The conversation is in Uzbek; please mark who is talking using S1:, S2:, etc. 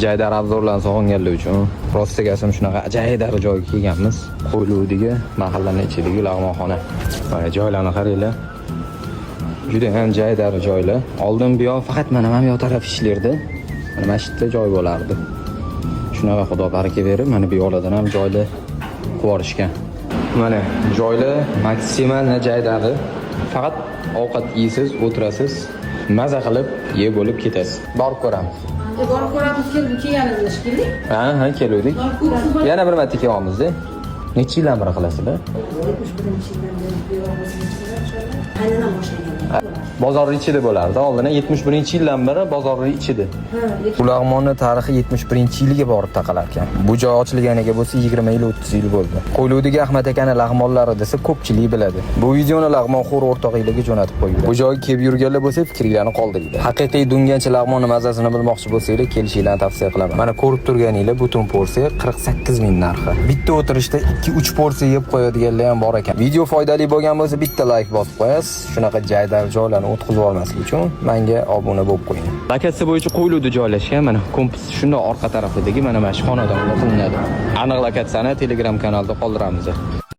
S1: Jaydar обзор larni sog'inganlar uchun rostagasim shunaqa jaydar joyga kelganmiz. Qo'ylovdagi mahallani ichidagi lag'monxona. Mana joylarni qaranglar. Juda ham jaydar joylar. Oldin bu yoq faqat mana bu yoq taraf ishlardi. Mana shu yerda joy bo'lardi. Shunaqa Xudo baraka berib, mana bu yoqlardan ham joylar qilib yuborishgan. Mana joylar maksimal jaydari. Faqat ovqat yeysiz, o'tirasiz, maza qilib yeb bo'lib ketasiz. Borib ko'ramiz.
S2: Borib ko'ramiz, kelib kelganimizni shekilli.
S1: Ha, keluvdik.
S2: Borib.
S1: Yana bir marta kelyapmiz-da. Necha yildan beri qilasizlar?
S3: 71-yildan beri qaynonam boshlagan.
S1: Bozorning ichida bo'lardi. Oldin 71-yildan beri bozorning ichida. Bu lag'monni tarixi 71-yilga borib taqalar ekan. Bu joy ochilganiga bo'lsa 20 yil, 30 yil bo'ldi. Qo'ylovdagi Ahmad akani lag'monlari desa ko'pchilik biladi. Bu videoni lag'monxo'r o'rtog'inglarga jo'natib qo'yinglar. Bu joyga kelib yurganlar bo'lsa, fikringlarni qoldiringlar. Haqiqiy dungancha lag'monni mazasini bilmoqchi bo'lsanglar, kelishinglarni tavsiya qilaman. Mana ko'rib turganinglar, butun porsiya 48 ming narxi. Bitta o'tirishda 2-3 porsiya yeb qo'yadiganlar ham bor ekan. Video foydali bo'lgan bo'lsa, bitta like bosib qo'yasiz. Shunaqa jaydar joylarni o'tkazib olmaslik uchun menga obuna bo'lib qo'ying. Lokatsiya bo'yicha Qo'ylovda joylashgan, mana kompas shundoq orqa tarafidagi mana shu xonadonda qilinadi. Aniq lokatsiyani Telegram kanalda qoldiramiz.